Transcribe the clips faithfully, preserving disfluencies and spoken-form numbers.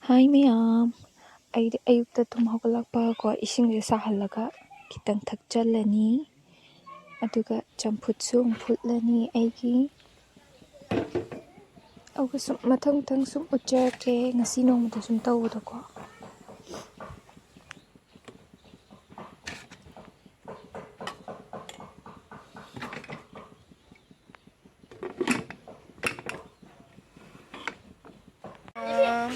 ꯍꯥꯏ ꯃꯌꯥꯝ, ꯑꯩꯗꯤ ꯑꯌꯨꯛꯇ ꯇꯨꯝ ꯍꯧꯒꯠꯂꯛꯄꯒꯀꯣ, ꯏꯁꯤꯡꯁꯦ ꯁꯥꯍꯜꯂꯒ ꯈꯤꯇꯪ ꯊꯛꯆꯜꯂꯅꯤ, ꯑꯗꯨꯒ ꯆꯝꯐꯨꯠꯁꯨ ꯑꯃꯨꯛ ꯐꯨꯠꯂꯅꯤ ꯑꯩꯒꯤ꯫ ꯑꯗꯨꯒ ꯁꯨꯝ ꯃꯊꯪ ꯃꯊꯪ ꯁꯨꯝ ꯎꯠꯆꯔꯛꯀꯦ, ꯉꯁꯤ ꯅꯣꯡꯃꯗ ꯁꯨꯝ ꯇꯧꯕꯗꯣꯀꯣ꯫ ꯑꯥ,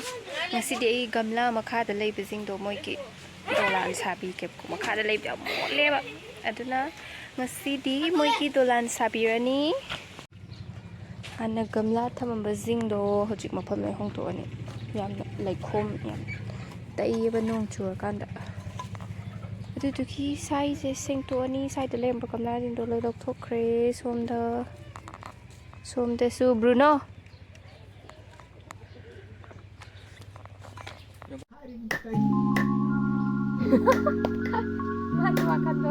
ꯉꯁꯤꯗꯤ ꯑꯩ ꯒꯝꯂꯥ ꯃꯈꯥꯗ ꯂꯩꯕꯁꯤꯡꯗꯣ, ꯃꯣꯏꯒꯤ ꯗꯣꯂꯥꯟ ꯁꯥꯕꯤꯒꯦꯕꯀꯣ꯫ ꯃꯈꯥꯗ ꯂꯩꯕꯗꯣ ꯌꯥꯝ ꯃꯣꯠꯂꯦꯕ, ꯑꯗꯨꯅ ꯉꯁꯤꯗꯤ ꯃꯣꯏꯒꯤ ꯗꯣꯂꯥꯟ ꯁꯥꯕꯤꯔꯅꯤ꯫ ꯍꯥꯟꯅ ꯒꯝꯂꯥ ꯊꯝꯃꯝꯕꯁꯤꯡꯗꯣ ꯍꯧꯖꯤꯛ ꯃꯐꯝ ꯂꯣꯏ ꯍꯣꯡꯗꯣꯛꯑꯅꯤ꯫ ꯌꯥꯝꯅ ꯂꯩꯈꯣꯝ ꯌꯥꯝ ꯇꯩꯌꯦꯕ ꯅꯣꯡ ꯆꯨꯔꯀꯥꯟꯗ꯫ ꯑꯗꯨꯗꯨꯒꯤ ꯁ꯭ꯋꯥꯏꯁꯦ ꯁꯦꯡꯇꯣꯛꯑꯅꯤ꯫ ꯁ꯭ꯋꯥꯏꯗ ꯂꯩꯔꯝꯕ ꯒꯝꯂꯥꯁꯤꯡꯗꯣ ꯂꯣꯏ ꯂꯧꯊꯣꯛꯈ꯭ꯔꯦ꯫ ꯁꯣꯝꯗ, ꯁꯣꯝꯗꯁꯨ ꯕ꯭ꯔꯨꯅꯣ꯫ ꯃꯥꯒꯤ ꯋꯥꯈꯜꯗꯣ꯫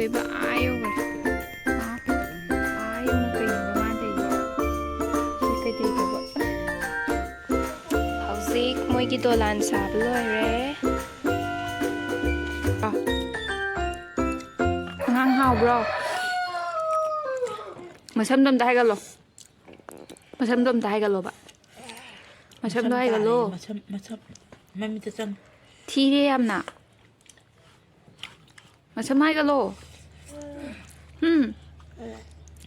ꯑꯣꯏꯕ ꯑꯥ ꯌꯧꯈ꯭ꯔꯦ꯫ ꯑꯥ, ꯑꯥ ꯌꯧꯅ ꯀꯩꯅꯣꯕ ꯃꯥꯅ ꯇꯧꯔꯤꯗꯣ? ꯁꯤ ꯀꯩꯗꯧꯗꯣꯏꯕ? ꯍꯧꯖꯤꯛ ꯃꯣꯏꯒꯤ ꯗꯣꯂꯥꯟ ꯁꯥꯕ ꯂꯣꯏꯔꯦ꯫ ꯑꯥ꯫ ꯑꯉꯥꯡ ꯍꯥꯎꯕ꯭ꯔꯣ? ꯃꯁꯝꯗꯣ ꯑꯝꯇ ꯍꯥꯏꯒꯠꯂꯣ꯫ ꯃꯁꯝꯗꯣ ꯑꯝꯇ ꯍꯥꯏꯒꯠꯂꯣꯕ꯫ ꯃꯁꯝꯗꯣ ꯃꯁꯝ ꯍꯥꯏꯒꯠꯂꯣ꯫ ꯇꯥꯔꯦ, ꯃꯁꯝ, ꯃꯁꯝ ꯃꯃꯤꯠꯇ ꯆꯪ꯫ ꯊꯤꯔꯦ ꯌꯥꯝꯅ꯫ ꯃꯁꯝ ꯍꯥꯏꯒꯠꯂꯣ꯫ ꯎꯝ꯫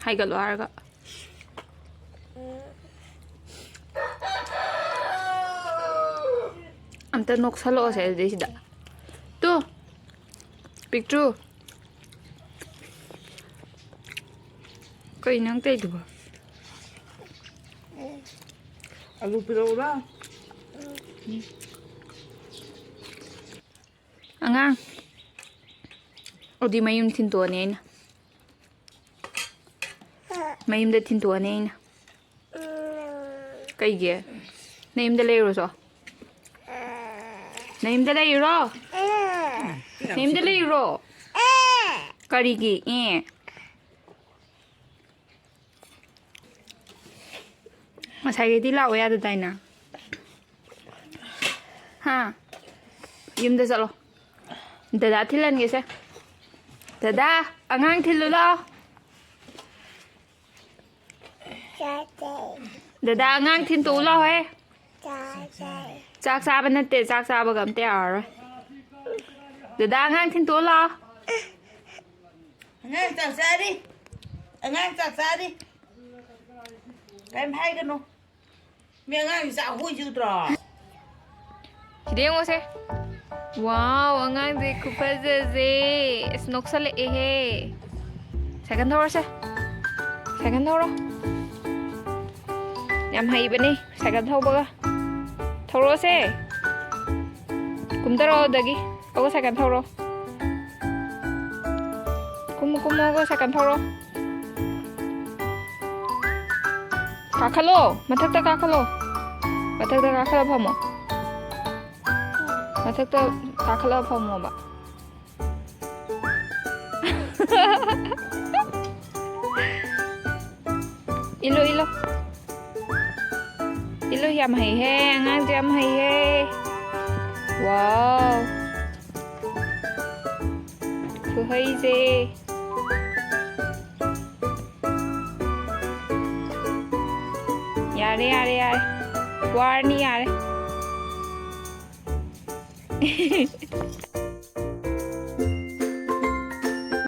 ꯍꯥꯏꯒꯠꯂꯣ ꯍꯥꯏꯔꯒ꯫ ꯑꯝꯇ ꯅꯣꯛꯁꯜꯂꯛꯑꯣꯁꯦ ꯑꯗꯨꯗꯤ ꯁꯤꯗ꯫ ꯇꯨ꯫ ꯄꯤꯛꯇ꯭ꯔꯨ꯫ ꯀꯩ ꯅꯪ ꯇꯧꯔꯤꯗꯨꯕꯣ? ꯑꯂꯨ ꯄꯤꯔꯛꯎꯔꯥ? ꯑꯉꯥꯡ꯫ ꯑꯗꯨꯗꯤ ꯃꯌꯨꯝ ꯊꯤꯟꯇꯣꯛꯑꯅꯤ ꯑꯩꯅ꯫ ꯃꯌꯨꯝꯗ ꯊꯤꯟꯇꯣꯛꯑꯅꯤ ꯑꯩꯅ꯫ ꯀꯩꯒꯤ? ꯅꯌꯨꯝꯗ ꯂꯩꯔꯨꯔꯣ ꯆꯣ꯫ ꯅꯌꯨꯝꯗ ꯂꯩꯔꯨꯔꯣ꯫ ꯅꯌꯨꯝꯗ ꯂꯩꯔꯨꯔꯣ꯫ ꯀꯔꯤꯒꯤ? ꯑꯦ꯫ ꯉꯁꯥꯏꯒꯩꯗꯤ ꯂꯥꯛꯑꯣ ꯌꯥꯗꯗꯥꯏꯅ? ꯍꯥ? ꯌꯨꯝꯗ ꯆꯠꯂꯣ꯫ ꯗꯗꯥ ꯊꯤꯜꯍꯟꯒꯦꯁꯦ꯫ ꯗꯗꯥ, ꯑꯉꯥꯡ ꯊꯤꯜꯂꯨ ꯂꯥꯛꯑꯣ꯫ ꯆꯥꯗꯦ꯫ ꯗꯗꯥ, ꯑꯉꯥꯡ ꯊꯤꯟꯇꯣꯛꯎ ꯂꯥꯛꯑꯣꯍꯦ꯫ ꯆꯥꯗꯦ꯫ ꯆꯥꯛ ꯆꯥꯕ ꯅꯠꯇꯦ, ꯆꯥꯛ ꯆꯥꯕꯒ ꯑꯝꯇ ꯌꯥꯔꯔꯣꯏ꯫ ꯗꯗꯥ, ꯑꯉꯥꯡ ꯊꯤꯟꯇꯣꯛꯎ ꯂꯥꯛꯑꯣ꯫ ꯑꯉꯥꯡ ꯆꯥꯛ ꯆꯥꯔꯤ꯫ ꯑꯉꯥꯡ ꯆꯥꯛ ꯆꯥꯔꯤ꯫ ꯀꯩꯝ ꯍꯥꯏꯒꯅꯨ꯫ ꯃꯤ ꯑꯉꯥꯡꯒꯤ ꯆꯥꯛ ꯍꯣꯏ ꯆꯨꯗ꯭ꯔꯣ? ꯁꯤꯗ ꯌꯦꯡꯉꯣꯁꯦ꯫ ꯋꯥꯎ, ꯑꯉꯥꯡꯁꯦ ꯈꯨꯐꯖꯁꯦ꯫ ꯑꯁ, ꯅꯣꯛꯁꯜꯂꯛꯑꯦꯍꯦ꯫ ꯁꯥꯏꯀꯜ ꯊꯧꯔꯁꯦ꯫ ꯁꯥꯏꯀꯜ ꯊꯧꯔꯣ꯫ ꯌꯥꯝ ꯍꯩꯕꯅꯤ ꯁꯥꯏꯀꯜ ꯊꯧꯕꯒ꯫ ꯊꯧꯔꯛꯑꯣꯁꯦ꯫ ꯀꯨꯝꯊꯔꯛꯑꯣ ꯑꯗꯒꯤ꯫ ꯑꯒꯣ, ꯁꯥꯏꯀꯜ ꯊꯧꯔꯣ꯫ ꯀꯨꯝꯃꯨ, ꯀꯨꯝꯃꯨ, ꯑꯒꯣ, ꯁꯥꯏꯀꯜ ꯊꯧꯔꯣ꯫ ꯀꯥꯈꯠꯂꯣ, ꯃꯊꯛꯇ ꯀꯥꯈꯠꯂꯣ꯫ ꯃꯊꯛꯇ ꯀꯥꯈꯠꯂ ꯐꯝꯃꯣ꯫ ꯃꯊꯛꯇ ꯀꯥꯈꯠꯂ ꯐꯝꯃꯣꯕ꯫ ꯏꯜꯂꯨ, ꯏꯜꯂꯨ꯫ ꯏꯜꯂꯨ, ꯌꯥꯝ ꯍꯩꯍꯦ, ꯑꯉꯥꯡꯁꯦ ꯌꯥꯝ ꯍꯩꯍꯦ꯫ Wow꯫ ꯈꯨꯍꯩꯁꯦ꯫ ꯌꯥꯔꯦ, ꯌꯥꯔꯦ, ꯌꯥꯔꯦ꯫ ꯋꯥꯔꯅꯤ, ꯌꯥꯔꯦ꯫